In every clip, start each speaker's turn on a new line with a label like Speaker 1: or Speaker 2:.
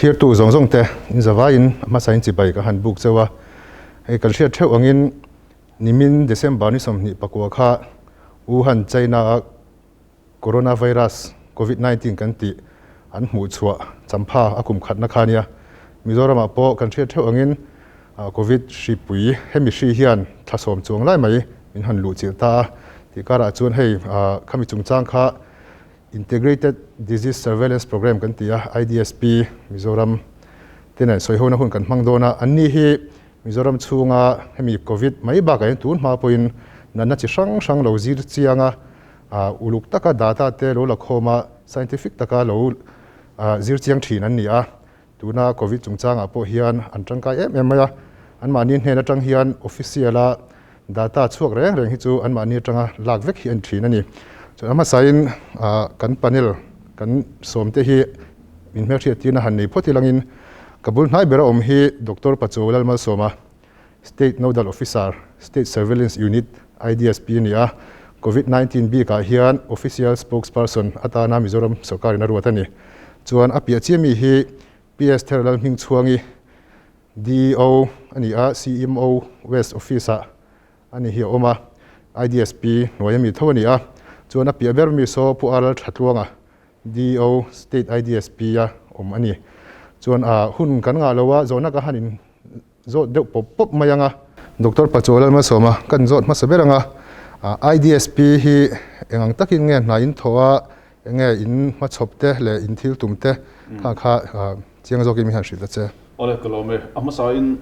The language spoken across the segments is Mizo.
Speaker 1: Thirtu zawng zawng te in zavaiin a hmasain chibai ka han buk cheu a, hei kan hriat theuh angin nimin December ni 24 kha Wuhan, China a Coronavirus, Covid 19 kan tih an hmuh chhuah champha a kum khatna kha nia. Mizoramah pawh kan hriat theuh angin Covid hripui hemi hri hian thla sawm chuang lai mai min han luh chilh ta a, tih karah chuan hei khami chungchang kha Integrated Disease Surveillance Programme kan ti a, IDSP, Mizoram te nen sawihona hun kan hmang dawn a, anni hi Mizoram chhunga hemi Covid mai bakah hian tun hma pawhin natna chi hrang hrang lo zir chiang a, uluk taka data te lo la khawm a, scientific taka lo zir chiang thin an ni a. Tuna Covid chungchangah pawh hian an tangkai em em mai a, anmahni hnen atang hian official-a data chhuak reng reng hi chu anmahni atanga lak vek hi a ni thin a ni. Chuan a hmasain kan panel kan sawmte hi min hmelhriattirna han nei phawt ilangin ka bul hnai bera awm hi Doctor Pachuau Lalmalsawma, State Nodal Officer, State Surveillance Unit, IDSP a ni a, Covid 19 bikah hian Official Spokesperson atana Mizoram sorkarin a ruat a ni. Chuan a piah chiah mi hi PS Ther Lalhmingchhuangi, DEO a ni a, CMO West Office-ah a ni hi a awm a, IDSP hnuaia mi tho a ni a. Chuan a piah ber mi saw Pu Aral Thatluanga, DEO State IDSP a awm a ni. Chuan a hun kan ngah lo a, zawhna ka han in Zawt deuh pawp pawp mai ang a. Doctor Pachuau Lalmalsawma kan zawt hmasa ber ang a, IDSP hi eng ang takin nge hna in thawh a, eng nge in hmachhawp te leh in thil tum te kha kha chiang zawkin min han hrilh ta che.
Speaker 2: Awle ka lawm e. A hmasain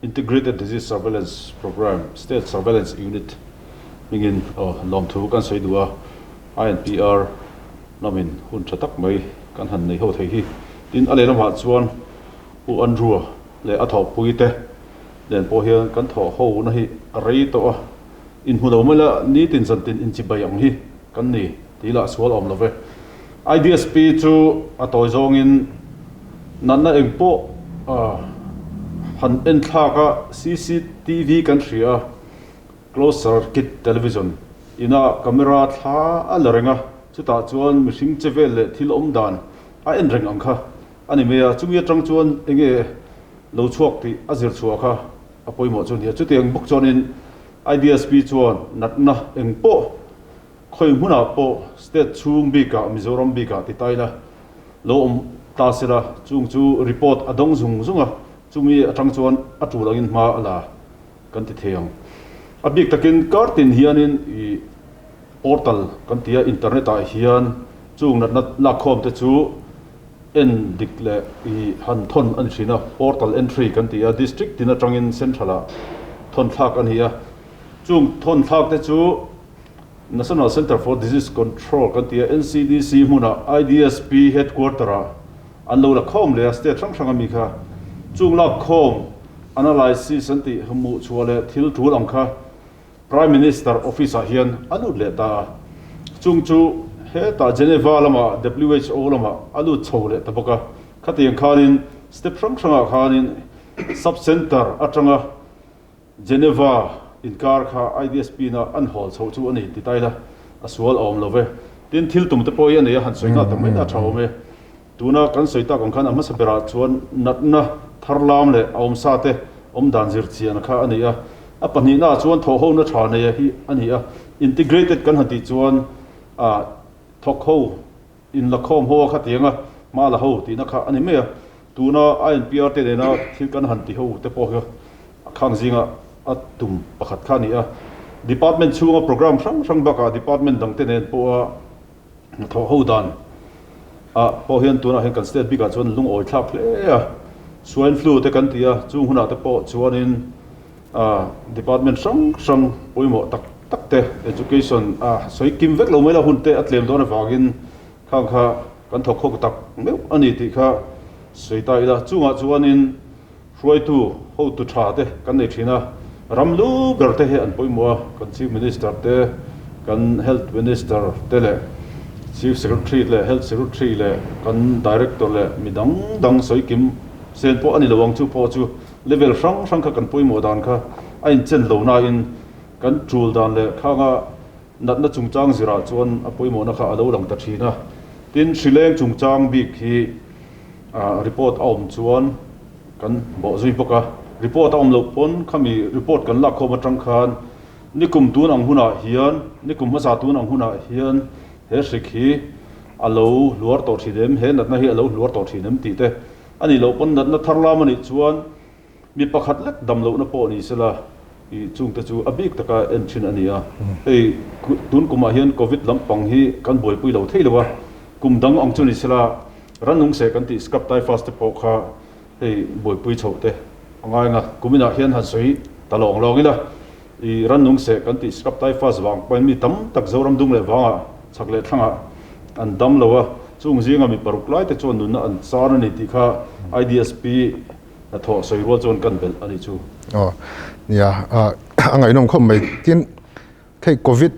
Speaker 2: Integrated Disease Surveillance Programme, State Surveillance Unit hmingin lawmthu kan sawi duh a, INPR lamin hun tha tak mai kan han nei ho thei hi. Tin, a lehlamah chuan Pu Andrew leh a thawhpui te nen pawh hian kan thawh ho na hi a rei tawh a, inhmu lo mai la nitin zantin inchibai ang hi kan ni tih lah sual awm lo ve. IDSP chu a tawi zawngin natna eng pawh han en thlak a, CCTV kan hria a, closed circuit television ina camera thla a la reng a, chutah chuan mihring che vel leh thil awm dan a en reng ang kha. A ni mai a, chumi atang chuan enge lo chhuak tih a zir chhuah kha a pawimawh chu a ni a. Chutiang bawk chuanin IDSP chuan natna eng pawh khawi hmunah pawh state chhung bikah Mizoram bikah ti ta ila lo awm ta sela chung chu report a dawng zung zung a, chumi atang chuan a tul angin hma a la kan ti thei ang. A bik takin kar tin hianin ih portal kan ti a, internet ah hian chung natna lakkhawm te chu En dik leh i han thawn a ni thin a, portal entry kan ti a, district tin atangin central ah thawn thlak a ni a, chung thawn thlak te chu National Centre for Disease Control kan ti a, NCDC hmunah IDSP headquarter ah an lo la khawm leh a, state hrang hrang ami kha chung lak khawm analysis an tih hmuh chhuah leh thil tul ang kha Prime Minister Office ah hian a lut leh ta a, chung chu hetah Geneva lamah WHO lamah a lut chho leh ta bawk a, khatiang khanin step hrang hrangah khanin Sub Centre atanga Geneva inkar kha IDSP na an hawl chho chu a ni ti ta ila a sual a awm lo ve. Tin, thil tum te pawh hi a nei a, han sawi nghal ta mai na a tha awm e. Tuna kan sawi tak ang khan a hmasa berah chuan natna thar lam leh a awmsa te awm dan zir chian kha a ni a. A pahnihnaah chuan thawhhona tha nei hi a ni a. Integrated kan han tih chuan ah thawk ho, inlakhawm ho a khatiang a, hma la ho tihna kha a ni mai a. Tuna INPR te nena thil kan han ti ho te pawh hi a khang zinga a tum pakhat kha a ni a. Department chhunga programme hrang hrang bakah department dangte nen pawha Hnathawh ho dan ah pawh hian tunah hian kan state bikah chuan lungawi thlak hle a, swine flu te kan ti a, chung hunah te pawh chuanin ah department hrang hrang pawimawh tak tak te education ah sawi kim vek lo mai la hun te a tlem dawn avangin khang kha kan thawk ho tak meuh a ni tih kha sawi ta ila, chungah chuanin hruaitu hotu tha te kan nei thin a, ram lu ber te hi an pawimawh a, kan Chief Minister te, kan Health Minister te leh Chief Secretary leh Health Secretary leh kan Director leh mi dang dang sawi kim sen pawh a ni lo ang chu pawh chu level hrang hrang kha kan pawimawh dan kha a inchen lo nain kan tul dan leh khanga natna chungchang zirah chuan a pawimawhna kha a lo lang ta thin a, tin hrileng chungchang bik hi. Report a awm chuan kan bawh zui bawk a, report a awm loh pawn khami report kan lak khawm atang khan nikum tun ang hunah hian, nikum hmasa tun ang hunah hian he hrik hi a lo hluar tawh thin em, he natna hi a lo hluar tawh thin em tih te a nih loh pawn natna thar lam a nih chuan mi pakhat lek dam lohna pawh ni sela i chungte chu a bik taka en thin a ni a. Hei tun kumah hian covid lampang hi kan buaipui lo thei lo a, kum dang ang chu ni sela Rannung seh kan tih scrub typhus te pawh kha hei buaipui chhoh te a ngai ang a, kuminah hian han sawi ta lawng lawng ila, i rannung seh kan tih scrub typhus vang pawhin mi tam tak Zoram dung leh vangah chhak leh thlangah an dam lo a, chung zinga mi paruk lai te chuan nunna an chan a ni tih kha IDSP hnathawh sawi rual chuan kan belh a nih chu.
Speaker 1: Aw nia, a ngaihnawm khawp mai. Tin, hei Covid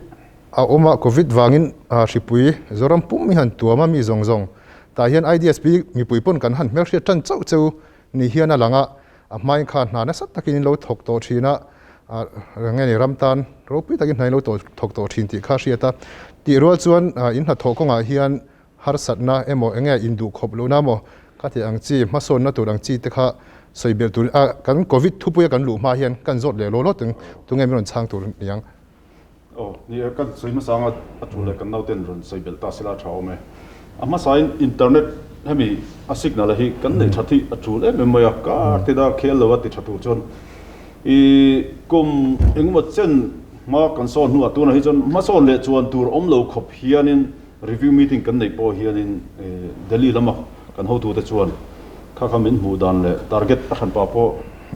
Speaker 1: A awm a, Covid vangin hripui Zoram pum hi han tuam a mi zawng zawng. Tah hian IDSP mipui pawn kan han hmelhriat tan chauh cheu ni hian a lang a, a hmain kha hna nasa takin in lo thawk tawh thin a, nge ni ram tan ropui takin hna in lo thawk tawh thin tih kha a hriat a. Tih rual chuan in hnathawh kawngah hian harsatna emaw enge induhkhawp lohna emaw ka tih ang chi, hmasawnna tur ang chi te kha sawi belh tur a, kan Covid thupuia kan luh hma hian kan zawt leh law law teng tunge min rawn chhang tur ni ang.
Speaker 2: Aw, ni e, kan sawi hmasa anga a tul leh kan nauten rawn sawi belh ta sela a tha awm e. A hmasain internet hemi a signal a hi kan neih that hi a tul em em mai a, kar te da khel lo a ti tha tur chuan i kum engemaw chen hma kan sawn hnuah tunah hi chuan hmasawn leh chuan tur awm lo khawp hianin review meeting kan neih pawh hianin Delhi lama kan hotute chuan kha kha min hmuh dan leh target a hranpa pawh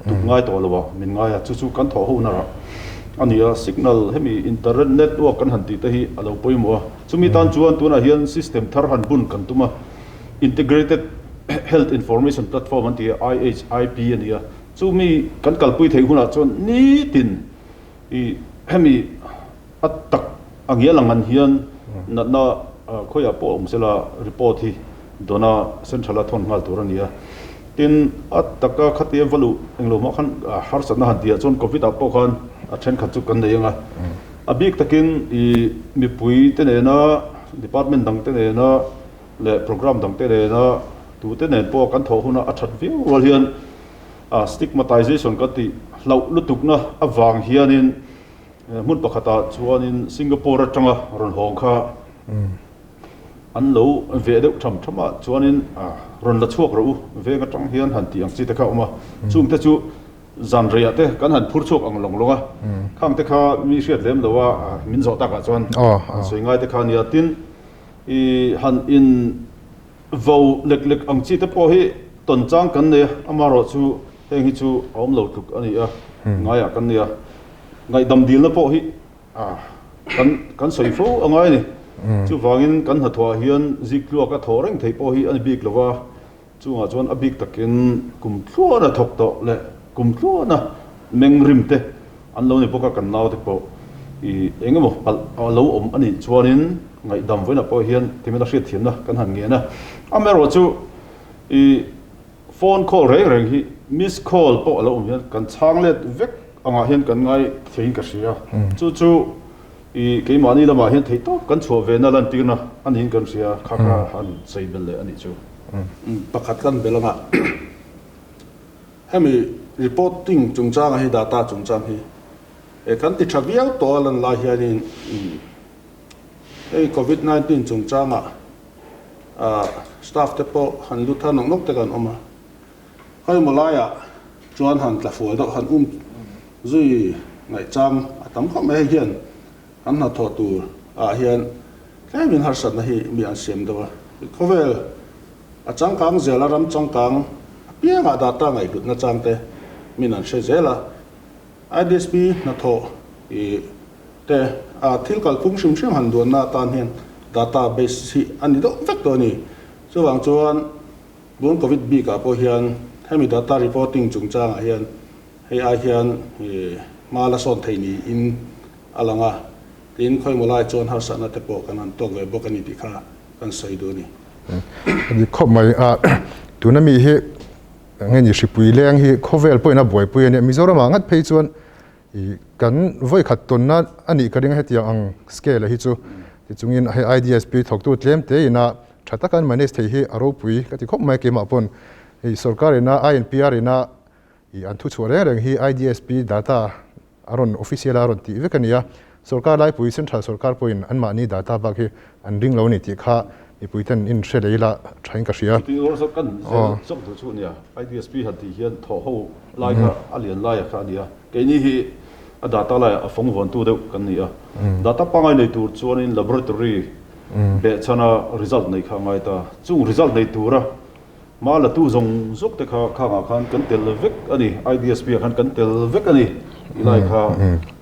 Speaker 2: tuk ngai tawh lo a, min ngai a, chu chu kan thawh ho narah a ni a, signal hemi internet network kan han tih te hi a lo pawimawh a, chumi tan chuan tunah hian system thar han bun kan tum a, Integrated Health Information Platform an ti a, IHIP a ni a, chumi kan kalpui theih hunah chuan nitin i hemi a tak a ngial ang an hian natna khawiah pawh awm sela report hi dawna central a thawn nghal tur a ni a. Tin, a taka khatia va luh englo hmah khan harsatna han tihah chuan covid ah pawh khan a thenkhat chu kan nei ang a. A bik takin i mipui te nena department dang te nena leh program dang te nena tute nen pawh kan thawh huna a that viau rual hian stigmatization kan tih hlauh lutukna avang hianin Hmun pakhatah chuanin Singapore atanga rawn hawng kha an lo veh deuh tham tham a, chuanin rawn la chhuak rawh u, veng atang hian han tih ang chi te kha a awm a, chungte chu zan reiah te kan han phur chhuak ang lawng lawng a, khang te kha mi hriat lem lo a, min zawh takah chuan an sawi ngai te kha a nia, tin i han in vo lek lek ang chi te pawh hi tawn chang kan nei a, amaherawhchu heng hi chu a awm lo tluk a ni a, ngaiah kan nei a. Ngaihdam dilna pawh hi kan kan sawi fo a ngai a ni. Chuvangin kan hnathawhah hian ziktluak a thawh reng theih pawh hi a ni bik lo va, chungah chuan a bik takin kum tluana thawk tawh leh kum tluana meng rim te an lo ni bawk a, kan naute pawh i eng emaw palh a lo awm a nih chuanin ngaihdam vawiinah pawh hian timela hriatthiamna kan han ngen a. Amaherawhchu i Phone call reng reng hi miss call pawh a lo awm hian kan chhang let vek angah hian kan ngai theiin ka hria. Chu chu i keimahni lamah hian theihtawp kan chhuah ve na lantirna a niin kan hria kha kha han sawi belh leh a nih chu.
Speaker 3: Pakhat kan belh anga hemi reporting chungchanga hi data chungchang hi e kan ti tha viau tawh a lan lai hianin hei covid 19 chungchanga Staff te pawh han lut thar nawk nawk te kan awm a, khawimaw laiah chuan han tla fual deuh han um zui ngaihchang a tam khawp mai. Hei hian kan hnathawh tur ah hian tlemin harsatna hi mi an siam deuh a, khawvel a changkang zel a, ram changkang apiangah data ngaihhlutna chang te min an hre zel a, IDSP hnathawh ih Te, a thil kalphung hrim hrim han duanna atan hian data base hi a ni deuh vek tawh a ni. Chuvang chuan tun Covid bikah pawh hian hemi data reporting chungchangah hian hei ai hian hma la sawn thei niin a lang a, tin khawimaw lai chuan harsatna te pawh kan han tawk ve bawk a ni tih kha kan sawi duh a ni.
Speaker 1: A ni khawp mai a, tuna mi hi nge ni hripui leng hi khawvel pawhin a buaipui a nia, Mizoramah ngat phei chuan I kan vawi khat tawnna a nih ka ring a hetiang ang scale a hi chu tichungin hei IDSP thawktu tlem te ina tha taka an manage thei hi a ropui ka ti khawp mai keimah pawn hei sorkar ina INPR ina ih an thuchhuah reng reng hi IDSP data a rawn official a rawn tih vek a ni a, sorkar laipui central sorkar pawhin anmahni data bak hi an ring lo a ni tih kha mipui ten in hre lei la thain ka hria.
Speaker 2: Chutih rual zawk kan zel zawk duh chu a nia, IDSP han tih hian thawh ho lai kha a lian laia kha a ni a, keini hi a data laiah a fawng vuantu deuh kan ni a, data pangngai nei tur chuanin laboratory behchhana result nei kha a ngai ta, chung result nei tura Hma la tu zawng zawk te kha khangah khan kan tel vek a ni, IDSP ah khan kan tel vek a ni tih lai kha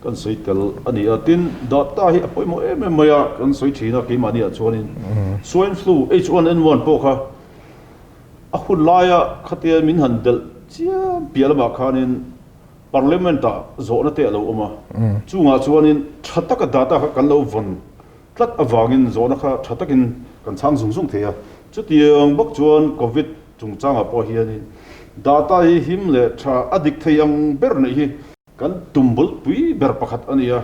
Speaker 2: kan sawi tel a ni a. Tin, data hi a pawimawh em em mai a, kan sawi thin a keimahni ah chuanin swine flu H1N1 pawh kha a hun laia khatia min han delh chiam piah lamah khanin Parliament ah zawhna te a lo awm a, chungah chuanin tha taka data kha kan lo vawn tlat avangin zawhna kha tha takin kan chhang zung zung thei a. Chutiang bawk chuan Covid chungchangah pawh hianin data hi him leh tha a dik thei ang ber neih hi kan tum bulpui ber pakhat a ni a,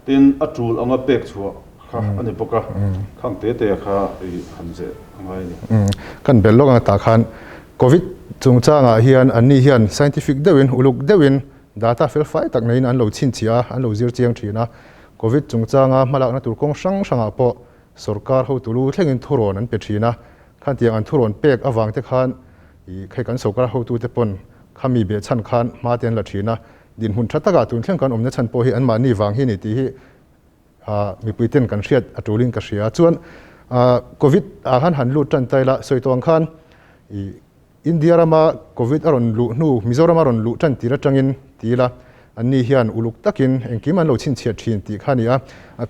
Speaker 2: tin a tul anga pek chhuah kha a ni bawk a, khang te te kha i han zeh a ngai a ni.
Speaker 1: Kan bel lawk ang tah khan Covid chungchangah hian anni hian scientific deuhin uluk deuhin data fel fai tak neiin an lo chhinchhiah a, an lo zir chiang thin a. Covid chungchanga hmalakna tur kawng hrang hrangah pawh sorkar hotu lu thlengin thurawn an pe thin a, khantiang an thurawn pek avang te khan ih hei kan sorkar hotute pawn khami behchhan khan hma te an la thin a, dinhmun tha takah tun thleng kan awmna chhan pawh hi anmahni vang hi ni tih hi mipui ten kan hriat a tulin ka hria. Chuan Covid ah khan han lut tan ta ila sawi tawh ang khan ih India rama Covid a rawn luh hnu, Mizoram a rawn luh tan tir atangin ti ila, anni hian uluk takin engkim an lo chhinchhiat thin tih kha a ni a.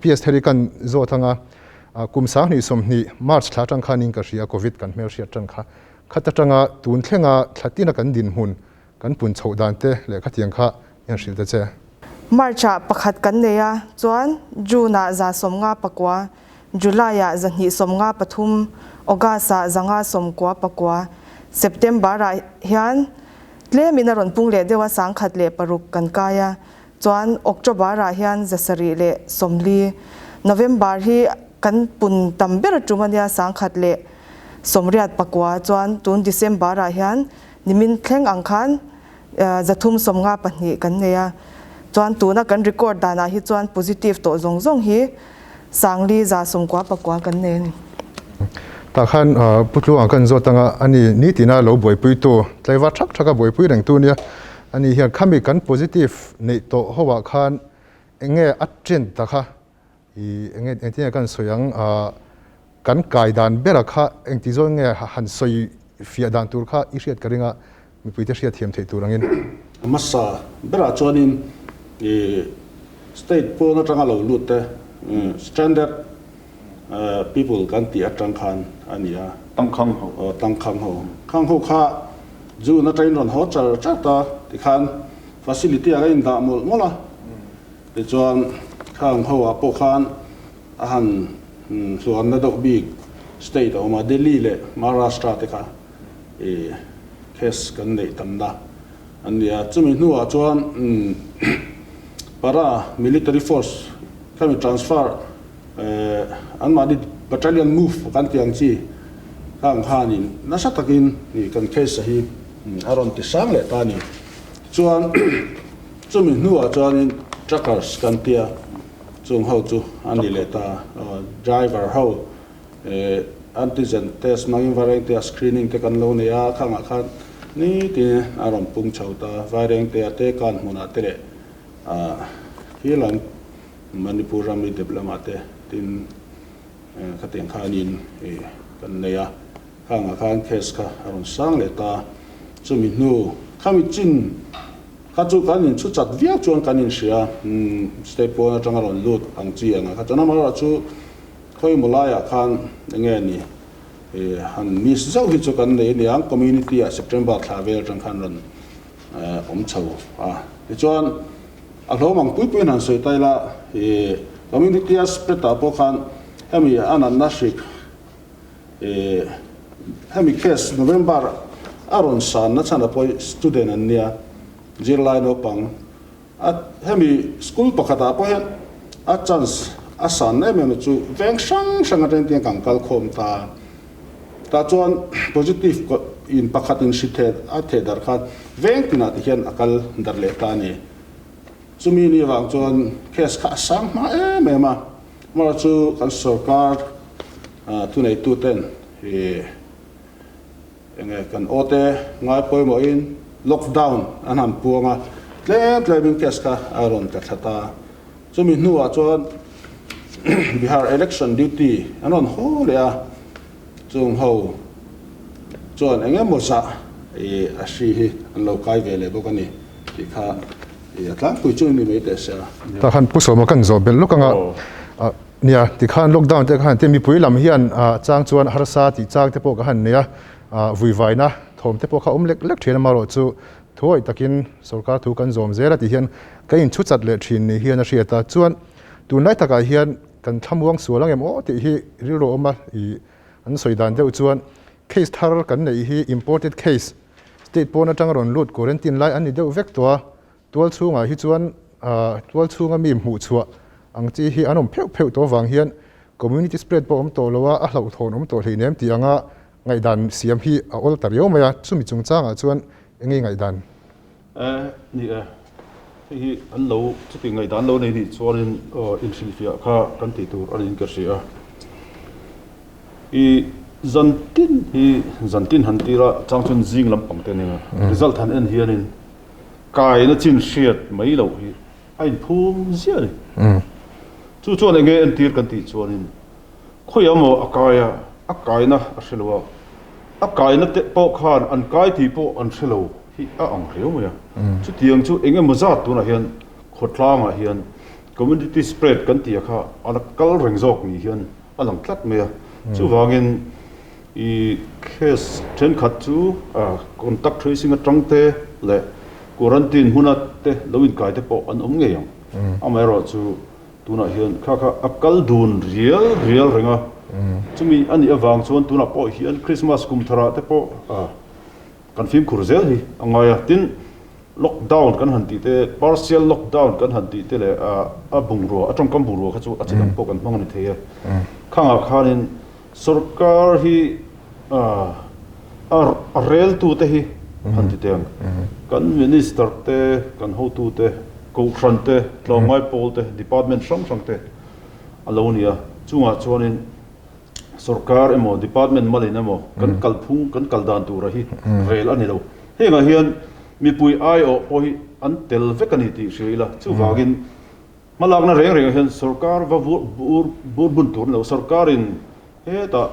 Speaker 1: PS Theri kan zawt anga kum 2020 March thla atang khanin ka hria Covid kan hmelhriat tan kha. Khat atanga tun thlenga thla tina kan dinhmun kan pun chhoh dan te leh khatiang kha i han hrilh ta che.
Speaker 4: March ah pakhat kan nei a, chuan June ah 59, July ah 293, August ah 599, September ah hian tlemin a rawn pung leh deuh a 1006 kan kai a, chuan October ah hian 740, November hi kan pun tam ber atum a nia 1089, chuan tun December ah hian nimin thleng ang khan 352 kan nei a, chuan tuna kan record danah hi chuan positive tawh zawng zawng hi 4199 kan nei a ni.
Speaker 1: Tah khan Pu Tluang kan zawt anga a ni nitina lo buaipuitu tlaivar thak thaka buaipui rengtu nia a ni hian khami kan positive neih tawh ho ah khan enge a trend ta kha i enge engtin nge kan sawi ang kan kai dan bera kha engti zawn nge han sawi fiah dan tur kha i hriat ka ring a mipui te hriat thiam theih tur angin.
Speaker 3: A hmasa berah chuanin i state pawn atanga lo lut te stranded people kan tih atang khan a ni a.
Speaker 2: Tangkhang ho.
Speaker 3: Aw tangkhang ho. Khang ho kha June atangin rawn haw char char ta tikhan facility ah ka indah mawlh mawlh a. Tichuan, khang ho ah pawh khan a han hluanna deuh bik state a awm a, Delhi leh Maharashtra te kha i case kan neih tamna an ni a. Chumi hnuah chuan para military force khami transfer anmahni battalion move kan tih ang chi khang khanin nasa takin kan case hi a rawn ti sang leh ta a ni. Tichuan. Chumi hnuah chuanin truckers kan tia, chung ho chu a ni leh ta. Driver ho antigen test hmangin Vairengtea screening te kan lo nei a, khangah khan nitin a rawn pung chho ta. Vairengtea te kan hmunah te leh khi lam Manipur ramri dep lamah te tin khatiang khanin kan nei a. Khangah khan case kha a rawn sang leh ta. Chumi hnu khami chin kha chu kan inchhu chat viau chuan kan inhria. State pawn atanga rawn lut ang chi anga kha chuan amaherawh chu khawimaw laiah khan enge ni han miss zauh hi chu kan nei aniang community ah September thla vel atang khan rawn awm chho a. Tichuan a hlawm ang pui puiin han sawi ta ila community a spread ah pawh khan hemi a natna hrik Hemi case November a rawn san na chhan a pawh student an nia, zirlai naupang a hemi school pakhat ah pawh hian a chance a san em em chu veng hrang hrang atang tiang kan kal khawm ta. Tah chuan positive in pakhat in hri theh a theh darh khan veng tinah ti hian a kal darh leh ta a ni. Chumi ni vang chuan case kha a sang hma em em a, amaherawhchu chu kan sorkar thuneituten ih enge kan aw te ngai pawimawhin lockdown an han puang a, tlem tlemin case kha a rawn tla thla ta. Chumi hnuah chuan Bihar election duty an rawn haw leh a, chung ho chuan eng emaw zah ih a hri hi an lo kai ve leh bawk a ni tih kha ih a tlangpui chu ni mai teh se a.
Speaker 1: Tah khan Pu Sawma kan zawh belh lawk anga nia tikhan lockdown te khan te mipui lam hian chang chuan harsa tih chang te pawh ka han nei a, vuivaina thawm te pawh kha awm lek lek thin amaherawh chu Thuawih takin sorkar thu kan zawm zel a tih hian ka inchhu chat leh thin ni hian a hriat a, chuan tunlai takah hian kan thlamuang sual ang em aw tih hi rilru awm a, ih an sawi dan deuh chuan case thar kan neih hi imported case state pawn atanga rawn lut quarantine lai an ni deuh vek tawh a, tual chhungah hi chuan tual chhunga mi hmuh chhuah ang chi hi an awm pheuh pheuh tawh avang hian community spread pawh awm tawh lo a, a hlauhthawn awm tawh hleinem tih anga Ngaihdan siam hi a awl ta riau mai a, chumi chungchangah chuan eng nge ngaihdan?
Speaker 2: E, ni e. Hei hi an lo chuti ngaihdan lo nei nih chuanin inhrilhfiah kha kan tih tur a niin ka hria. I zantin hi zantin han tir a, chang chuan zing lampang te nia result han en hianin kaina chin hriat mai loh hi a inphum ziah a ni. Chu chuan eng nge entir kan tih chuanin Khawiah maw a kai a, a kaina a hre lo a, a kaina te pawh khan an kai tih pawh an hre lo hi a ang riau mai a. Chutiang chu eng emaw zat tunah hian khawtlangah hian community spread kan tih a kha a la kal reng zawk ni hian a lang tlat mai a. Chuvangin i case thenkhat chu contact tracing atang te leh quarantine hmuna te lo inkai te pawh an awm ngei ang. Amaherawhchu Tunah hian kha kha a kal dun rial rial reng a, chumi a nih avang chuan tunah pawh hian Christmas kum tharah te pawh kan fimkhur zel hi a ngai a. Tin, lockdown kan han tih te, partial lockdown kan han tih te leh a bungrua, a tawngkam bungrua kha chu a chi dang pawh kan hmang a ni thei e. Khangah khanin sorkar hi a reltute hi han ti teng. Kan minister te, kan hotute, kohhran te, tlawmngai pawl te, department hrang hrang te a lo ni a. Chungah chuanin sorkar emaw department malin emaw kan kalphung, kan kal dan tura hi rel a ni lo. Hengah hian mipui aiawh pawh hi an tel vek a ni tih hria ila. Chuvangin hmalakna reng rengah hian sorkar va bur bun tur a ni lo. Sorkarin Hetah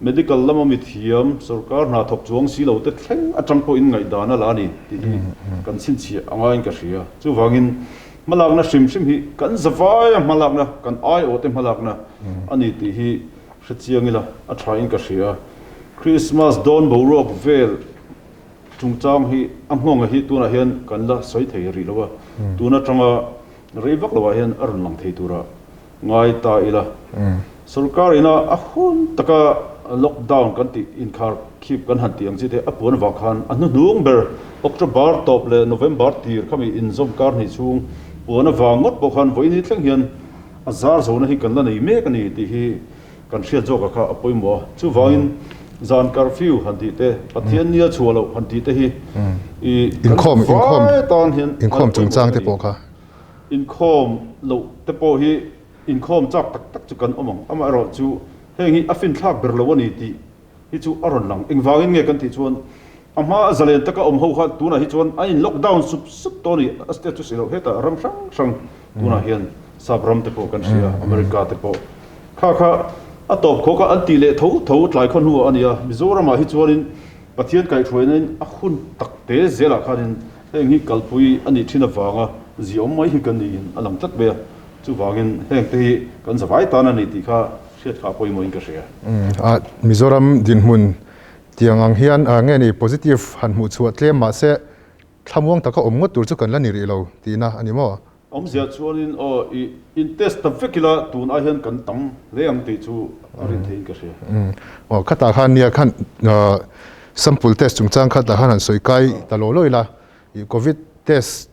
Speaker 2: medical lama mithiam sorkar hna thawk chuang si lo te thleng atang pawhin ngaihdan a la a ni tih hi kan chhinchhiah a ngaiin ka hria. Chuvangin hmalakna hrim hrim hi kan zavaia hmalakna, kan aiawhte hmalakna a ni tih hi hre chiang ila a thain ka hria. Christmas dawn boruak vel chungchang hi a nghawnga hi tunah hian kan la sawi thei rih lo a, tun atanga rei vak lovah hian a rawn lang thei tura Ngai ta ila, sorkar ina a hun taka lockdown kan tih inkhar khip kan han tih ang chi te a puan avang khan a hnuhnung ber October tawp leh November tir khami inzawm kar hnih chhung puan avang ngawt pawh khan vawiin thleng hian a zar zona hi kan la nei mek a ni tih hi kan hriat zawk a kha a pawimawh a. Chuvangin zan curfew han tih te, Pathian nia chhuah loh han tih te hi i kan vai tan hian a
Speaker 1: Inkhawm chungchang te pawh kha.
Speaker 2: Inkhawm loh te pawh hi inkhawm chak tak tak chu kan awm ang. Amaherawh chu heng hi a finthlak ber lo a ni tih hi chu a rawn lang. Engvangin nge kan tih chuan a hma a zalen taka awm ho kha tunah hi chuan an in lockdown sup sup tawh a ni. A state chu si loh hetah ram hrang hrang tunah hian sap ram te pawh kan hria, America te pawh kha kha a tawp khawk a an tih leh tho tho tlai khaw hnuah a ni a. Mizoramah hi chuanin Pathian kaihhruainain a hun tak te zelah khanin Heng hi kalpui a nih thin avanga ziaawm mai hi kan niin a lang tlat mai a, chuvangin heng te hi kan zavai tan a ni tih kha hriat kha a pawimawhin ka hria.
Speaker 1: A Mizoram dinhmun tiang ang hian nge ni positive han hmuh chhuah tlem mahse thlamuang taka awm ngawt tur chu kan la ni rih lo tihna a ni maw?
Speaker 2: Awmzia chuanin aw i in test ta vek ila tun ai hian kan tam hle ang tih chu a rin theihin ka hria.
Speaker 1: Aw khatah khan nia khan sample test chungchang khatah khan han sawi kai ta law law ila i covid test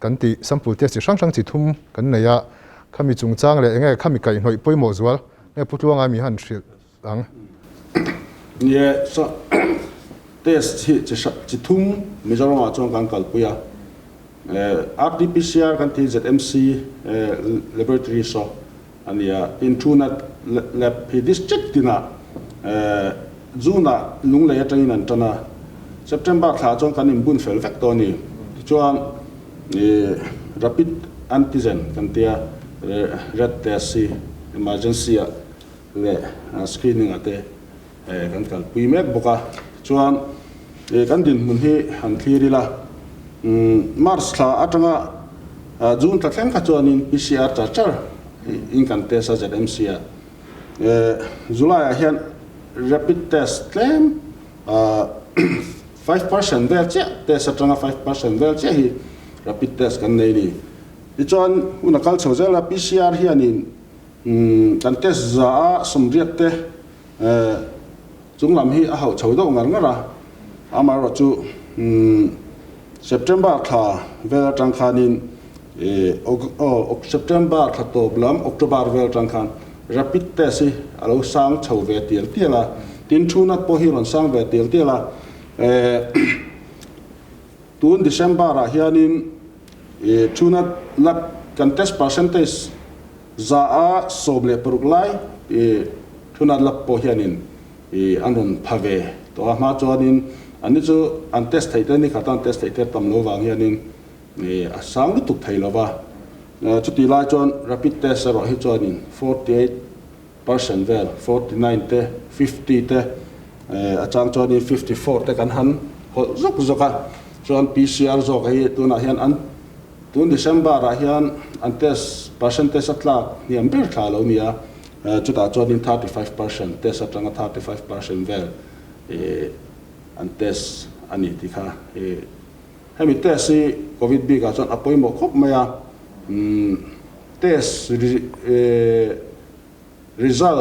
Speaker 1: kan tih sample test chi hrang hrang chi thum kan nei a, khami chungchang leh enge khami kaihhnawih pawimawh zual nge Pu Tluanga mi han hrilh ang.
Speaker 3: Nie test hi chi chi thum Mizoram ah chuan kan kalpui a, RTPCR kan tih ZMC Laboratory saw a ni a, tin Truenat Lab hi district tinah June ah Lunglei atangin an tan a, September thla chuan kan inbun fel vek tawh a ni. Tichuan Rapid Antigen kan tia rat test hi emergency ah leh screening ah te kan kalpui mek bawk a. Tichuan kan dinhmun hi han thlir ila, March thla atanga June thla thleng kha chuanin PCR char char in kan test a ZMC ah. July ah hian rapid test tlem 5% vel chiah test atanga 5% vel chiah hi rapid test kan nei a ni. Tichuan hun a kal chho zel a, PCR hianin Kan test za a sawmriat te chung lam hi a hauh chho deuh ngar ngar a, amaherawh chu September thla vel atang khanin September thla tawp lam October vel atang khan rapid test hi a lo sang chho ve tial tial a, tin thu nat pawh hi rawn sang ve tial tial a, tun December ah hianin thu nat lab kan test percentage 116 lai thunat lak pawh hianin an rawn pha ve tawh a, hma chuanin anni chu an test theih te nikhat a an test theih te tam lo vang hianin a sang lutuk thei lo va, chutih lai chuan rapid test erawh hi chuanin 48% vel, 49 te, 50 te, a chang chuanin 54 te kan han hawlh zawk zawk a, chuan PCR zawk hi tunah hian an Tun December ah hian an test percentage a tlak hniam ber thla lo nia, chutah chuanin 35% test atanga 35% vel an test a ni tih kha hemi test hi covid bik ah chuan a pawimawh khawp mai a, test result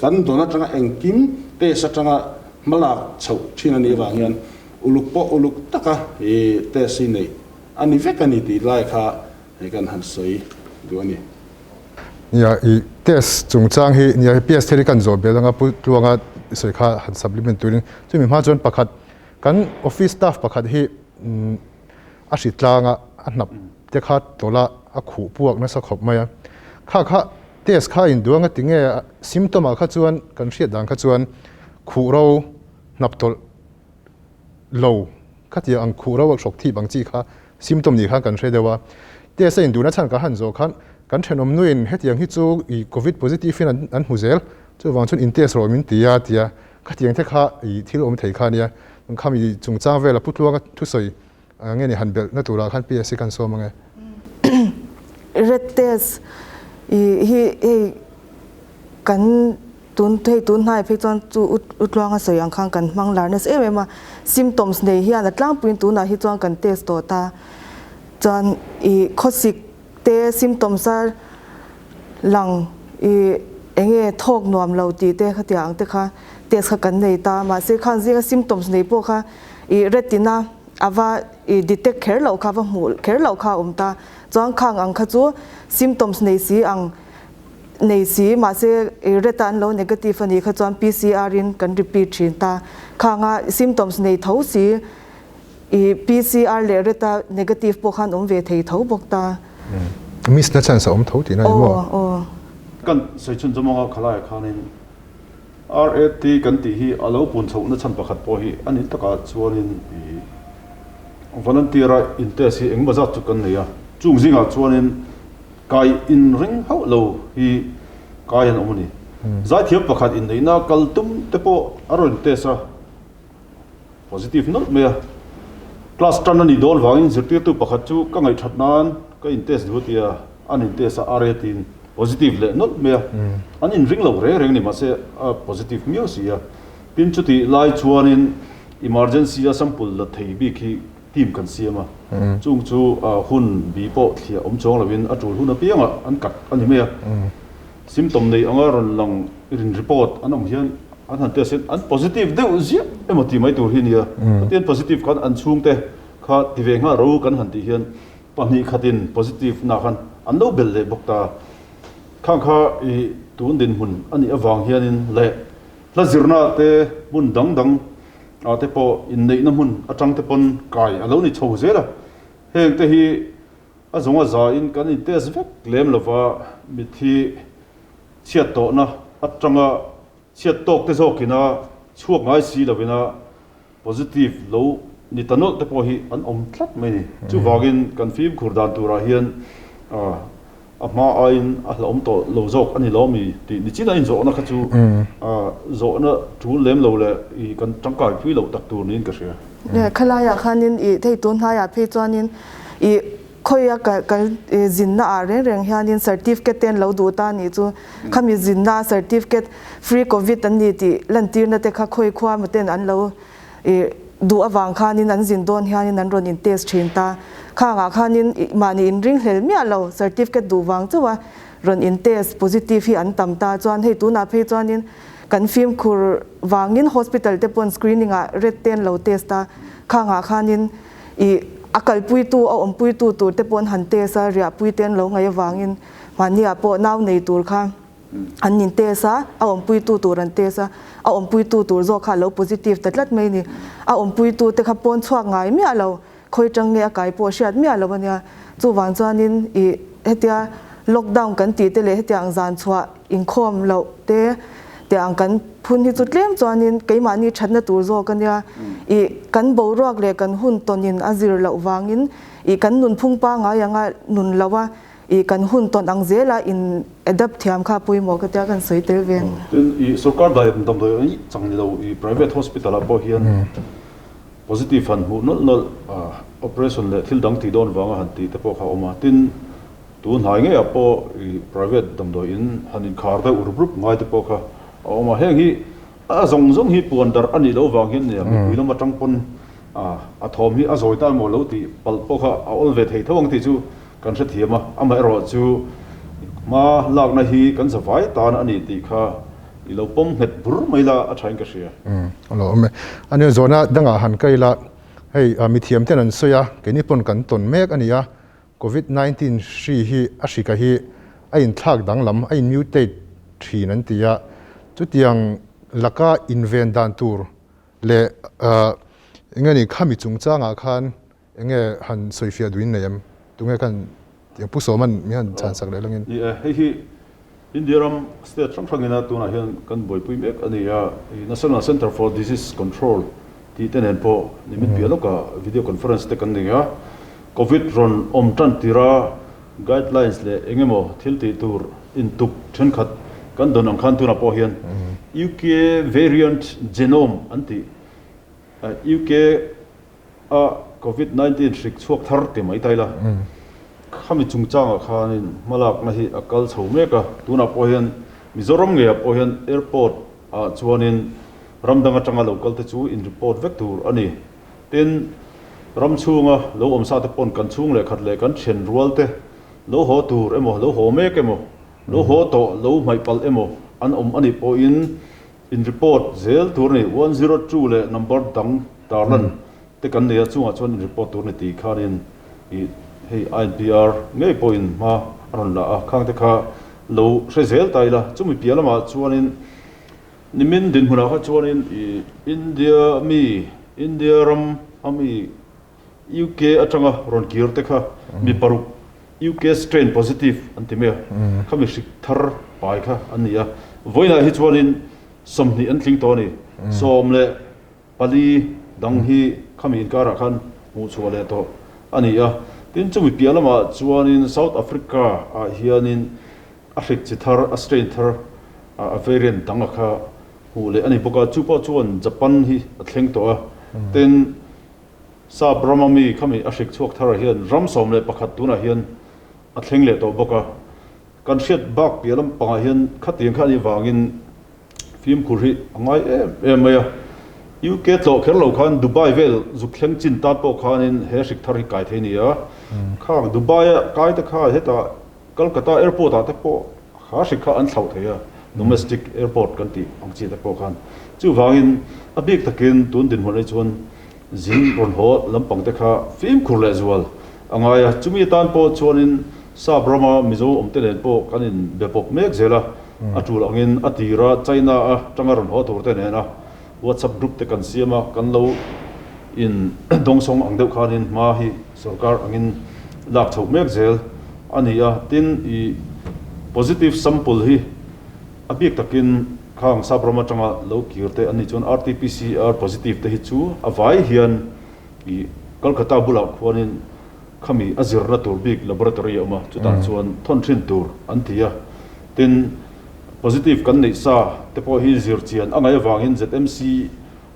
Speaker 3: kan dawn atanga engkim test atanga hmalak chhoh thin a nih avang hian uluk pawh uluk taka test hi neih a ni vek a ni tih lai kha hei kan han sawi duh a ni.
Speaker 1: Nia, i test chungchang hi nia hei PS theory kan zawh belh anga Pu Tluanga sawi kha han supplement turin chumi hma chuan pakhat kan office staff pakhat hi a hri tlang a, a hnap te kha tawlh a, a khuh puak nasa khawp mai a. Kha kha test kha in duang a ti nge a, symptom ah kha chuan kan hriat dan kha chuan khuh ro hnap tawlh lo kha tia ang khuh ro a hrawk thip ang chi kha symptom ni khan kan hre deuh a. Test a in duhna chhan ka han zawh khan kan thenawm nuin hetiang hi chu i covid positive in an hmu zel, chuvang chuan in test rawh min ti a tia khatiang te kha i thil awm thei kha ania. Khami chungchang vela Pu Tluanga thusawi nge ni han belh na turah khan PSC kan sawm ange.
Speaker 4: Red test i hi hei kan tun hei tun hnai phei chuan chu U Tluanga sawi ang khan kan hmang lar nasa em em a, symptoms nei hian a tlangpuiin tunah hi chuan kan test tawh ta chuan i khawsik te symptoms a lang i enge thawk nuam lo tih te khatiang ang te kha test kha kan nei ta mahse khang zinga symptoms nei pawh kha i retina a va i detect kher loh kha va hmuh kher loh kha a awm ta chuan khang ang kha chu symptoms nei si ang nei si mahse i reta an lo negative a nih kha chuan PCR in kan repeat thin ta khanga symptoms nei tho si I PCR leh reta negative pawh khan awm ve thei tho bawk ta.
Speaker 1: Miss na chance a awm tho tihna ni maw?
Speaker 4: Aw aw.
Speaker 2: Kan sawi chhun zawm anga khalaiah khanin RAT kan tih hi a lo pun chhohna chhan pakhat pawh hi a ni takah chuanin i volunteer a in test hi engemaw zat chu kan nei a, chung zingah chuanin kai inring hauh lo hi kai an awm a ni. Zaithiam pakhat inneihna kal tum te pawh a rawn test a. Positive nawlh mai a. Class tan a nih dawn vangin zirtirtu pakhat chu ka ngaihthat nan ka in test duh a ti a, an in test a RA tiin positive leh nawlh mai a. An in ring lo reng reng ni mahse a positive miau si a. Tin chutih lai chuanin emergency a sample la thei bik hi team kan siam a. Chung chu hun bi pawh thliah awm chuang lovin a tul hun apiangah an cut a ni mai a. Symptom nei anga rawn lang rin report an awm hian an han test hian an positive deuh ziah emaw tih mai tur hi nia. Chutin positive khan an chhungte kha ti ve nghal ro kan han tih hian pahnih khatin positive na khan an lo bel leh bawk ta. Khang kha i tun dinhmun a nih avang hianin leh. Hla zirna te hmun dang dang ah te pawh inneihna hmun atang te pawn kai a lo ni chho zel a. Heng te hi a zawnga za in kan in test vek lem lova mitthi chhiat tawhna atanga chhiat tawk te zawkina chhuak ngai si lovina positive lo ni ta nawlh te pawh hi an awm tlat mai ni. Chuvangin kan fimkhur dan turah hian a hma aiin a hlauhawm tawh lo zawk a ni lo mi tih ni chin a inzawhna kha chu zawhna tul lem lo leh i kan tangkai pui loh tak tur niin ka hria.
Speaker 4: Khalaiah khanin i thei tun hnaiah phei chuanin i Khawia kan zinna ah reng reng hianin certificate te an lo duh ta anih chu. Khami zinna a certificate free covid an ni tih lantirna te kha khawi khua emaw ten an lo duh avang khanin an zin dawn hianin an rawn in test thin ta. Khangah khanin mahni inringhlel miah lo certificate duh vang chauh a rawn in test positive hi an tam ta. Chuan hei tunah phei chuanin kan fimkhur vangin hospital te pawn screening ah red te an lo test a. Khangah khanin I a kalpuitu, a awmpuitu tur te pawh an han test a, riahpui te an lo ngaih avangin mahniah pawh nau nei tur kha an in test a, a awmpuitu tur an test a, a awmpuitu tur zawk kha a lo positive ta tlat mai a ni. A awmpuitu te kha pawn chhuak ngai miah lo, khawi tang nge a kai pawh hriat miah lo a nia. Chuvang chuanin i hetia lockdown kan tih te leh hetiang zan chhuah inkhawm loh te tiang kan phun hi chu tlem chuanin keimahni thatna tur zawk a nia. Ih kan boruak leh kan hun tawnin a zir loh vangin ih kan nunphung pangngai anga nun lo a, ih kan hun tawn ang zela in adapt thiam kha pawimawh ka tia kan sawi tel ve.
Speaker 2: Tin, ih sorkar dai damdawi anih chang ni lo ih private hospital ah pawh hian positive han hmuh nawlh nawlh operation leh thil dang tih dawn vanga han tih te pawh kha a awm a. Tin, Tun hnai ngeiah pawh i private damdawi in han inkhar deuh rup rup ngai te pawh kha a awm a, heng hi a zawng zawng hi puan darh a nih loh vang hian nia mipui lam atang pawn a thawm hi a zawi ta emaw lo tih palh pawh kha a awl ve thei tho ang tih chu kan hrethiam a, amaherawh chu hma lakna hi kan zavai tan a ni tih kha i lo pawm nghet bur mai la a thain ka hria.
Speaker 1: A lo awm e. A nia zawhna dangah han kai la, hei mithiam ten an sawi a, keini pawn kan tawn mek a ni a, Covid 19 hri hi a hrika hi a inthlak danglam, a in mutate thin an ti a, chutiang laka inven dan tur leh enge ni khami chungchangah khan enge han sawifiah duhin nei em? Tunge khan tiang Pu Sawman min han chhan sak leh langin.
Speaker 2: Ni e, hei hi India ram state hrang hrangina tunah hian kan buaipui mek a ni a, National Centre for Disease Control tih te nen pawh nimin piah lawkah video conference te kan nei a, Covid rawn awm tan tira guidelines leh eng emaw thil tih tur intuk thenkhat kan dawn ang khan tunah pawh hian UK variant genome an tih UK a Covid 19 hrik chhuak thar ti mai ta ila khami chungchangah khanin hmalakna hi a kal chho mek a, tunah pawh hian Mizoram ngeiah pawh hian airport ah chuanin ram dang atanga lo kal te chu in report vek tur a ni. Tin, ram chhunga lo awm sa te pawn kan chhung leh khat leh kan then rual te lo haw tur emaw, lo haw mek emaw, lo haw tawh, lo hmaih palh emaw an awm a nih pawhin in report zel tur a ni. 102 leh number dang tarlan te kan nei a, chungah chuan in report tur a ni tih khanin ih hei INPR ngei pawhin hma a rawn la a, khang te kha lo hre zel ta ila. Chumi piah lamah chuanin Nimin dinhmunah kha chuanin i India mi, India ram a mi UK atanga rawn kir te kha mi paruk UK strain positive an ti mai a, khami hrik thar pai kha an ni a. Vawiinah hi chuanin 20 an tling tawh a ni. 14 dang hi khami inkarah khan hmuhchhuah leh tawh a ni a. Tin, chumi piah lamah chuanin South Africa ah hianin a hrik chi thar, a strain thar, a variant dang a kha hmuh leh a ni bawk a, chu pawh chuan Japan hi a thleng tawh a, tin Sap rama mi khami a hrik chhuak tharah hian ram 11 tunah hian a thleng leh tawh bawk a, kan hriat bak piah lampangah hian khatiang kha a nih vangin fimkhur hi a ngai em em mai a, UK tlawh kher lo khan Dubai vel zuk thleng chin tan pawh khanin he hrik thar hi kai thei a ni a, khang Dubai a kai te kha hetah Kolkata airport ah te pawh kha hri kha an thlauh thei a, domestic airport kan tih ang chi te pawh khan. Chuvangin a bik takin tun dinhmun anih chuan zin rawn haw lampang te kha fimkhur leh zual a ngai a. Chumi atan pawh chuanin Sap rama Mizo awmte nen pawh kan inbe pawp mek zel a. A tul angin a tira China a tanga rawn haw tur te nena WhatsApp group te kan siam a, kan lo in dawngsawng ang deuh khanin hma hi sorkar angin lak chhoh mek zel a ni a. Tin, i positive sample hi a bik takin khang Sapram atanga lo kir te an nih chuan RT-PCR positive te hi chu a vai hian i Kolkata bulah khuanin Khami a zirna tur bik laboratory a awm a, chutah chuan thawn thin tur an ti a. Tin, positive kan neih sa te pawh hi zir chian a ngaih avangin ZMC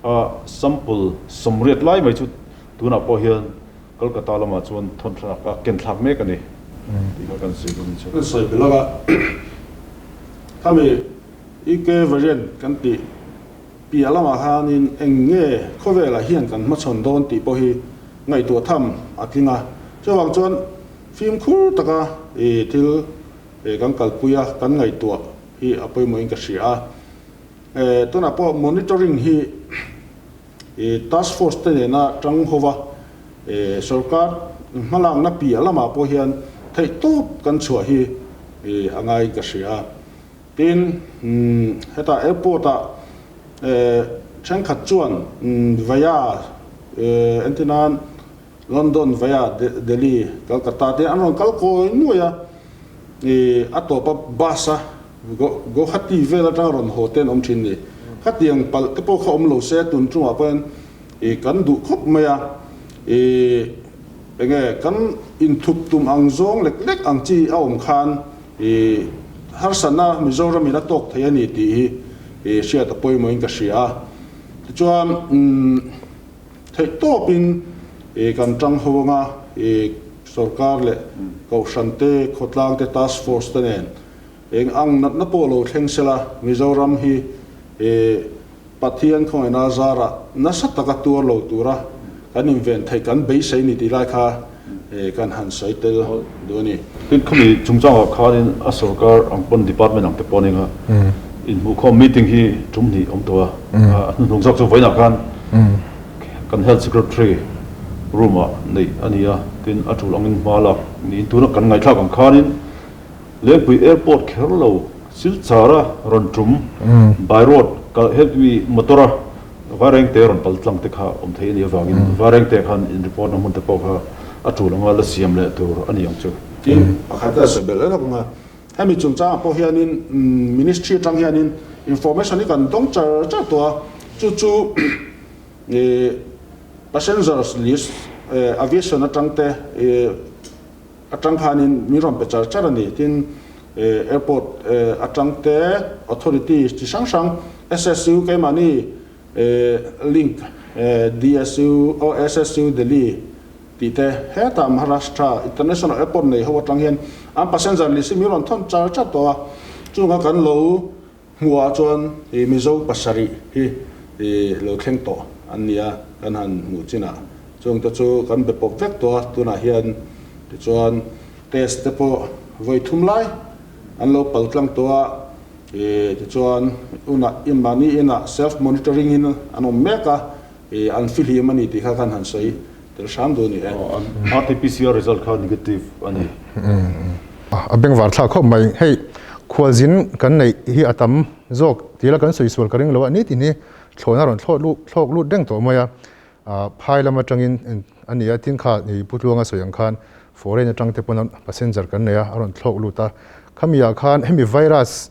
Speaker 2: a sample sawmriat lai mai chu tunah pawh hian Kolkata lamah chuan thawn thlak a ken thlak mek a ni tih kha kan sawi dawn chu.
Speaker 3: Kan sawi belh a, khami UK variant kan tih Piah lamah khanin eng nge khawvelah hian kan hmachhawn dawn tih pawh hi ngaihtuah tham a tling a. Chuvang chuan fimkhur taka thil kan kalpui a, kan ngaihtuah hi a pawimawhin ka hria a. Tunah pawh monitoring hi task force te nena tang hova sorkar hmalakna piah lamah pawh hian theihtawp kan chhuah hi a ngaiin ka hria a. Tin, hetah airport-ah thenkhat chuan via entir nan London via Delhi, Calcutta te an rawn kal kawi nuai a, a tawpa bus a Guwahati vel atanga rawn haw te an awm thin ni. Khatiang palh te pawh kha awm lo se tun chungah pawhin kan duh khawp mai a, enge kan inthup tum ang zawng lek lek ang chi a awm khan I harsatna Mizoram in a tawk thei a ni tih hi i hriat a pawimawhin ka hria a. Tichuan theihtawpin i kan tang ho anga i sorkar leh kohhran te, khawtlang te, task force te nen eng ang natna pawh lo thleng sela Mizoram hi i Pathian khawngaihna zarah nasa taka tuar lo tura kan inven theih kan beisei ni tih lai kha kan han sawi tel duh a ni.
Speaker 2: Tin, khami chungchangah khanin a sorkar ang pawn department ang te pawh ania inhmuhkhawm meeting hi tum hnih awm tawh a, a hnuhnung zawk chu vawiinah khan kan Health Secretary room-ah neih a ni a, tin a tul angin hma lak niin tuna kan ngaihthlak ang khanin Lengpui Airport kher lo Silchara rawn tum by road kal heavy motor a Vairengte rawn pal tlang te kha awm thei a nih avangin Vairengte khan in report na hmun te pawh kha a tul anga la siam leh tur a ni ang chu.
Speaker 3: Tin, pakhat a sawi belh reng a, hemi chungchangah pawh hianin Ministry atang hianin information hi kan dawng char char tawh a, chu chu passengers list aviation atang te Atang khanin min rawn pe char char a ni. Tin, airport atang te authorities chi hrang hrang SSU keimahni link DSU aw SSU Delhi tih te hetah Maharashtra International Airport nei ho atang hian an passenger list hi min rawn thawn char char tawh a. Chunga kan lo hmuhah chuan Mizo pasarih hi lo thleng tawh an ni a, kan han hmuh chinah chungte chu kan be pawp vek tawh a, tunah hian tichuan test te pawh vawi thum lai an lo pal tlang tawh a, tichuan unah mahni inah self monitoring in an awm mek a, an fihlim a ni tih kha kan han sawi tel hram duh a ni e.
Speaker 2: RT-PCR result kha negative a ni.
Speaker 1: A bengvar thlak khawp mai. Hei khualzin kan neih hi a tam zawk tih la kan sawi sual ka ring lo a, nitin hi thlawhna rawn thlawh lut thlawk lut reng tawh mai a, phai lam atangin a ni a, tin kha ni Pu Tluanga sawi ang khan foreign atang te pawn passenger kan nei a, a rawn thlawk lut a, khami ah khan hemi virus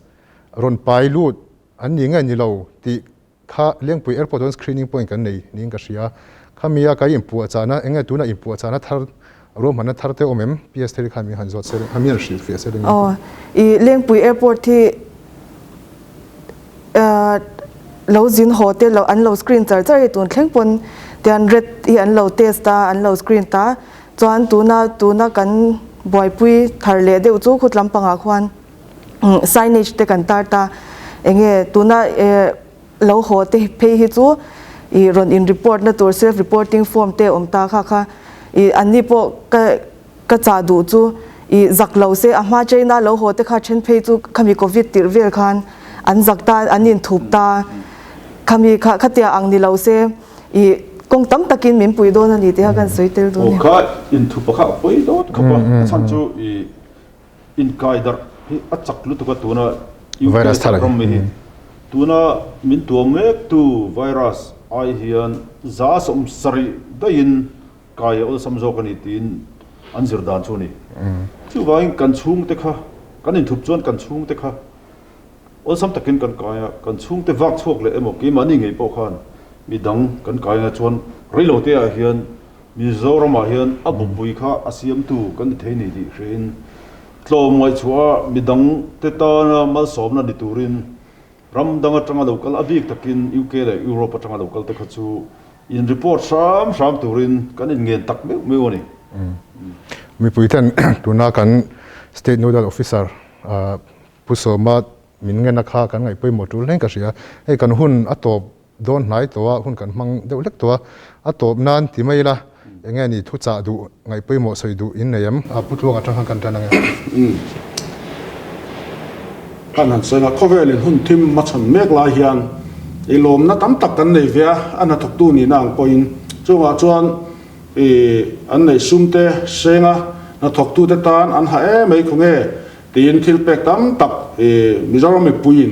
Speaker 1: rawn pai lut an ni nge ni lo tih Kha Lengpui Airport chuan screening point kan nei niin ka hria. Khami a kai inpuahchahna, eng nge tuna inpuahchahna thar, ruahmanna thar te awm em? PS Theri khan min han zawt se, min han hrilh fiah se ringin.
Speaker 4: Aw, i Lengpui Airport hi lo zin haw te lo an lo screen char char hi tun thleng pawn tian red hi an lo test a, an lo screen ta. Chuan tuna tuna kan buaipui thar leh deuh chu khut lampangah khuan signage te kan tar ta enge tuna lo haw te phei hi chu i rawn in report na tur self reporting form te awm ta kha kha i anni pawh ka ka chah duh chu i zak lo se a hma China lo haw te kha then phei chu khami covid tirh vel khan an zak ta an in thup ta khami kha khatia ang ni lo se i kawng tam takin min pui dawn a ni tih kha kan sawi tel dawn
Speaker 2: a ni. Aw kha inthup a kha a pawi dawt khawp a, a chhan chu i Inkai darh hi a chak lutuk a tuna UK ram mi hi tuna min tuam mek tu virus ai hian 70% daihin kai a awlsam zawk a ni tiin an zir dan chu a ni. Chuvangin kan chhungte kha kan inthup chuan kan chhungte kha awlsam takin kan kai a, kan chhungte vak chhuak leh emaw keimahni ngei pawh khan midang kan kai anga chuan reilote ah hian Mizoramah hian a bupui kha a siamtu kan ni thei ni tih hriain tlawm ngaihchhuah a midangte tana malsawmna ni turin ram dang atanga lo kal a bik takin UK leh Europe atanga lo kal te kha chu in report hram hram turin kan inngen tak meuh meuh a ni.
Speaker 1: Mipui ten tuna kan State Nodal Officer Pu Sawma min ngena kha kan ngaih pawimawh tul hlein ka hria. Hei kan hun a tawp dawn hnai tawh a, hun kan hmang deuh hlek tawh a, a tawp nan ti mai ila eng nge ni thu chah duh ngaih pawimawh sawi duh in nei em? Pu Tluang atang khan kan tan ange.
Speaker 3: Kan han sawi a, khawvelin hun thim hmachhawn mek lai hian i lawmna tam tak kan nei ve a, a hnathawktu nihna ang pawhin chungah chuan i an nei sumte senga hnathawktute tan an ha em mai khawnge tiin thil pek tam tak i Mizoram mipuiin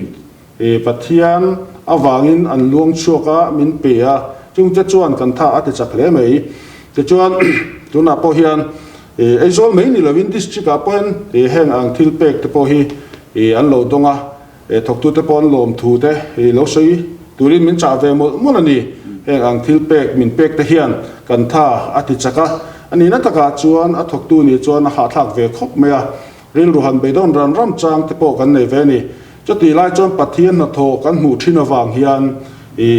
Speaker 3: I Pathian avangin an luang chhuak a, min pe a, chungte chuan kan tha a ti chak hle mai. Tichuan, tunah pawh hian Aizawl mai ni lovin district ah pawh hian heng ang thil pek te pawh hi an lo dawng a, thawktute pawh an lawm thu te lo sawi turin min chah ve mawlh mawlh a ni. Heng ang thil pek min pek te hian kan tha a ti chak a, a nihna takah chuan a thawktu nih chuan a hahthlak ve khawp mai a. Rilru han beidawn ran ram chang te pawh kan nei ve a ni. Chutih lai chuan Pathian hnathawh kan hmuh thin avang hian i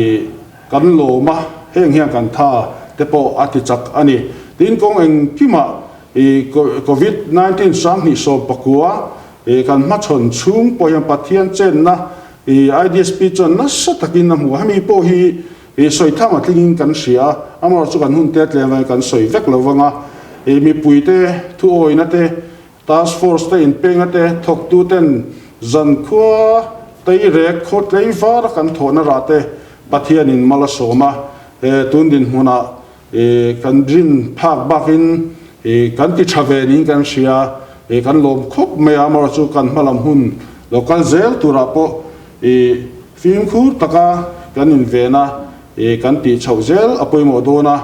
Speaker 3: kan lawm a, heng hian kan tha te pawh a ti chak a ni. Tin, kawng engkimah i Covid 19 2019 i kan hmachhawn chhung pawh hian Pathian chenna i IDSP chuan nasa takin a hmu a. Hemi pawh hi i sawi thang a tlingin kan hria a, amaherawhchu kan hun te tlem avangin kan sawi vek lo vang a, i mipuite thuawina te, Task Force te inpenga te thawktu ten zankhua teirek khaw tlei var a kan thawhna rah te Pathianin mal a sawm a, tun dinhmunah kan rin phak bakin kan ti tha ve niin kan hria, kan lawm khawp mai a, amaherawhchu kan hmalam hun lo kal zel turah pawh fimkhur taka kan inven a, kan tih chhoh zel a pawimawh dawn a.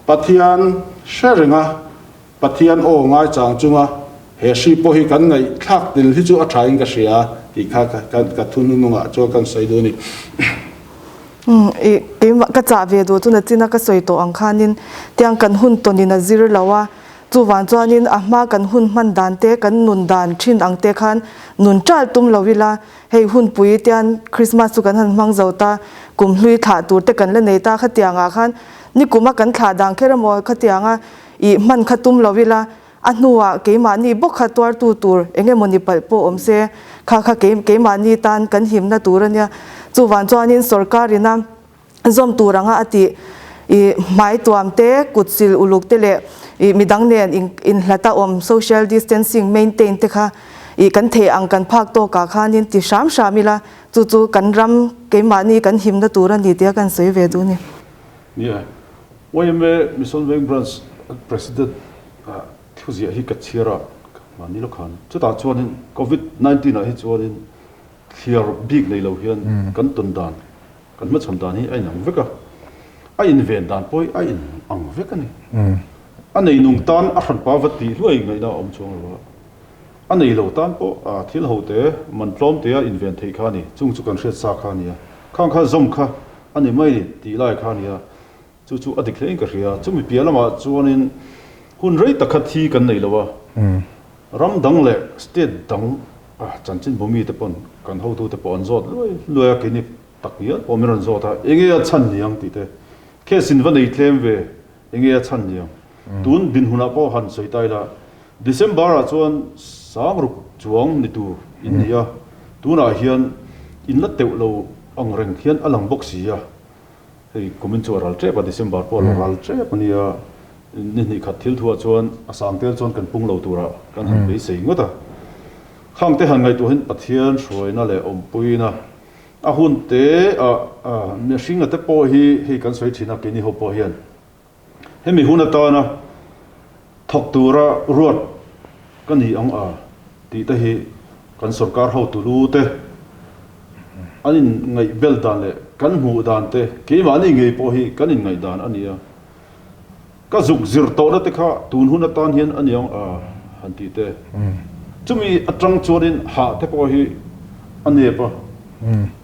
Speaker 3: Pathian hre renga Pathian aw ngaichang chunga he hri pawh hi kan ngaihthlak tel hi chu a thain ka hria tih kha ka thu hnunungah chuan kan sawi duh a ni.
Speaker 4: Umm i keimah ka chah ve duh chu nachina ka sawi tawh ang khanin tiang kan hun tawnin a zir lo a, chuvang chuanin a hma kan hun hman dan te kan nun dan thin ang te khan nun tal tum lo ila hei hunpui tian Christmas chu kan han hmang zo ta kumhlui thlah tur te kan la nei ta khatiangah khan Nikuma kan thlah dan kher emaw khatianga ih hman kha tum lo ila, a hnuah keimahni bawk kha tuartu tur eng emaw ni palh pawh awm se, kha kha keimahni tan kan himna tur a nia. Chuvang chuanin sorkarina zawm tur anga a tih ih hmai tuam te, kut sil uluk te leh ih midang nen inhlata awm social distancing maintain te kha ih kan theih ang kan phak tawkah khanin ti hram hram ila, chu chu kan ram keimahni kan himna tur a ni tia kan sawi ve duh a ni.
Speaker 2: Nia, YMA Mission Veng Branch President thuziah hi ka chhiar a, mahni lo khan. Chutah chuanin Covid 19 ah hi chuanin thliar bik nei lo hian kan tawn dan, kan hmachhawn dan hi a inang vek a. A inven dan pawh hi a inang vek a ni. A neinung tan a hranpa va tih hluai ngaihna a awm chuang lo a. A nei lo tan pawh thil ho te, man tlawm te a inven theih kha a ni. Chung chu kan hriat sa kha a ni a. Khang kha zawm kha a ni mai tih lai kha a ni a, chu chu a dik hlein ka hria. Chumi piah lamah chuanin hun rei tak kha thi kan nei lo a, ram dang leh state dang chanchin bumi te pawn kan hotute pawh an zawt luai luai a, keini tak ngial pawh min rawn zawt a, enge a chhan niang tih te, case in va nei tlem ve, enge a chhan niang. Tun dinhmunah pawh han sawi ta ila, December ah chuan sangruk chuang ni tur in ni a, tunah hian in la teuh lo ang reng hian a lang bawk si a, hei kumin chu a ral tep a, December pawh a lo ral tep a nia, ni hnih khat thil thuah chuan a sang tel chuan kan pung lo turah kan han beisei ngawt a. Khang te han ngaihtuahin Pathian hruaina leh awmpuina a hun te ah mihringa te pawh hi hei kan sawi thin a, keini ho pawh hian Hemi hun atana thawk tura ruat ka ni ang a tih te hi Kan sorkar hotu lu te an in ngaih bel dan leh kan hmuh dan te keimahni ngei pawh hi kan in ngaih dan a ni a. Ka zuk zir tawhna te kha tun hun atan hian a niang a han tih te. Chumi atang chuanin hah te pawh hi a nep a,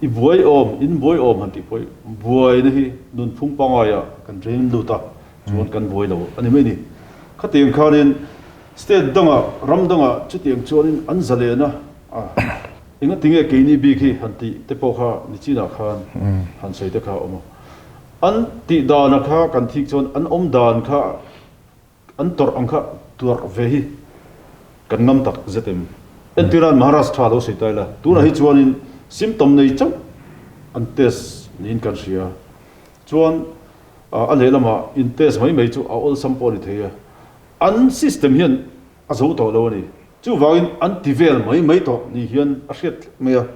Speaker 2: i buai awm, in buai awm han tih pawh hi buaina hi nunphung pangaiah kan reng lut a, chuan kan buai lo a ni mai ni. Khatiang khanin state dangah, ram dangah chutiang chuanin an zalen a, engatinge keini bik hi han tih te pawh kha nichinah khan han sawi te kha a awm a. An tih dana kha kan thik chuan an awm dan kha an tawrh ang kha tuarh ve hi kan ngam tak zet em. Entirah Maharashtra lo sawi ta ila, tunah hi chuanin symptom nei chauh an test niin kan hria. Chuan a lehlamah in test mai mai chu a awlsam pawh a ni thei a. An system hian a zo tawh lo a ni. Chuvangin an ti vel mai mai tawh ni hian a hriat thlep mai a.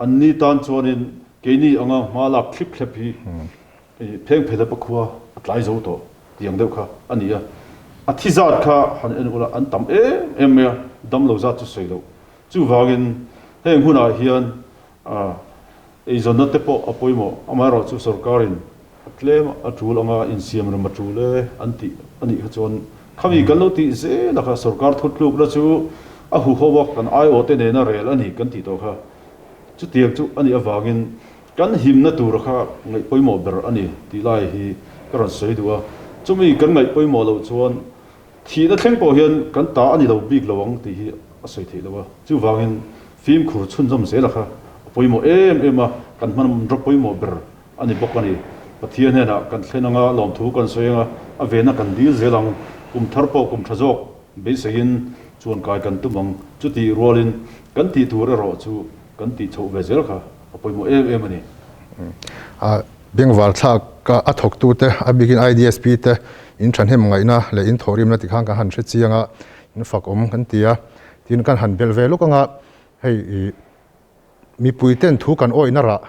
Speaker 2: Anni tan chuanin keini anga hma lak thlip thlep hi pheng phel a pakhua a tlai zo tawh tiang deuh kha a ni a. A thi zat kha han en ula an tam em em mai a, damlo zat chu sawi loh. Chuvangin heng hunah hian eizawnna te pawh a pawimawh, amaherawhchu sorkarin a tlem a tul anga insiam rem a tul e an tih a nih kha chuan khami kan lo tih zel a kha sorkar thutlukna chu a huho a kan aiawhte nena rel a ni kan tih tawh kha chutiang chu a nih avangin kan himna tur kha ngaih pawimawh ber a ni tih lai hi ka rawn sawi duh a, chumi kan ngaih pawimawh loh chuan Thihna thleng pawh hian kan ta a ni lo bik lo ang tih hi a sawi theih lo a, chuvangin fimkhur chhunzawm zela kha a pawimawh em em a, kan hmanraw pawimawh ber a ni bawk a ni. Pathian hnenah kan thlen anga lawmthu kan sawi anga a vena kan dil zel ang, kum thar pawh kum tha zawk beiseiin chuan kai kan tum ang, chutih rualin kan tih tur erawh chu kan tih chhoh ve zel kha a pawimawh em em a ni.
Speaker 1: Bengvar thlak a thawktute, a bikin IDSP te in thahnem ngaihna leh in thawhrimna ti khan kan han hre chiang a, in fak awm kan ti a. Tin, kan han belh ve lawk anga hei i mipui ten thu kan awihna rah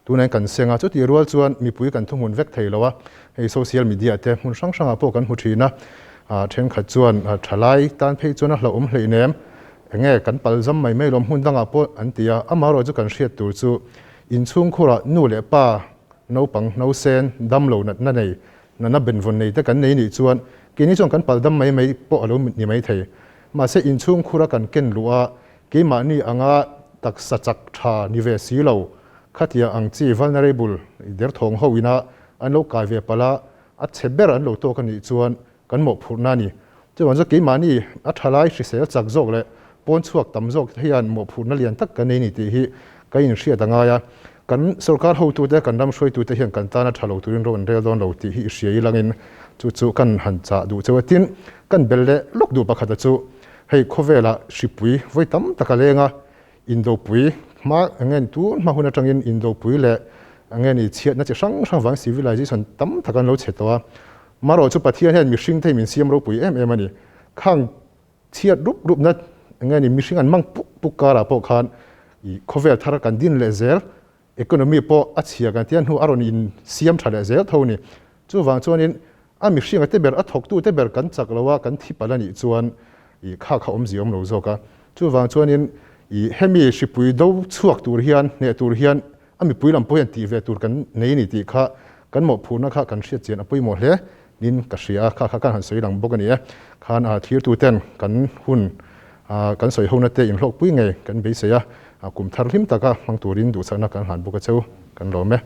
Speaker 1: tunah kan seng a, chutih rual chuan mipui kan thuhmun vek thei lo a, hei social media te hmun hrang hrangah pawh kan hmu thin a, thenkhat chuan thalai tan phei chuan a hlauhawm hleinem, enge kan palzam mai mai lawm hmun dangah pawh an ti a, amaherawh chu kan hriat tur chu Inchhungkhurah nu leh pa, naupang, nausen, damlo natna nei, natna benvawn nei te kan nei nih chuan keini chuan kan pal dam mai mai pawh a lo ni mai thei. Mahse inchhungkhura kan ken luh a, keimahni anga taksa chak tha ni ve si lo, khatia ang chi vulnerable derthawng ho ina an lo kai ve palh a, a chhe ber an lo tawk a nih chuan kan mawhphurhna a ni. Chuvang chuan keimahni a thalai hrisel chak zawk leh pawn chhuak tam zawk te hian mawhphurhna lian tak kan nei ni tih hi ka inhriat a ngai a. Kan sorkar hotute, kan ram hruaitute hian kan tana tha lo turin ro an rel dawn lo tih hi i hria ilangin chu chu kan han chah duh cheu a. Tin, kan bel leh lawk duh pakhata chu hei khawvelah hripui vawi tam tak a leng a, Indopui hma enge ni tun hma hun atangin Indopui leh enge ni chhiatna chi hrang hrang vang civilization tam tak an lo chhe tawh a. Marawh chu Pathian hian mihring te hi min siam ropui em em a ni. Khang chhiat rup rup na enge ni mihring an mang puk puk karah pawh khan i khawvel thar kan din leh zel, economy pawh a chhia kan tia hnu a rawn in siam tha leh zel tho a ni. Chuvang chuanin a mihringa te ber, a thawktu te ber kan chak lo a, kan thi palh a nih chuan i kha kha awmzia awm lo zawk a. Chuvang chuanin i hemi hripui do chhuak tur hian, hneh tur hian a mipui lam pawh hian tih ve tur kan nei ni tih kha kan mawhphurhna kha kan hriat chian a pawimawh hle niin ka hria a, kha kha kan han sawi lang bawk a ni e. Khan a thirtuten kan hun kan sawi hona te inhlawkpui ngei kan beisei a, kum thar hlim taka hmang turin duhsakna kan hlan bawk a cheu kan lawm e.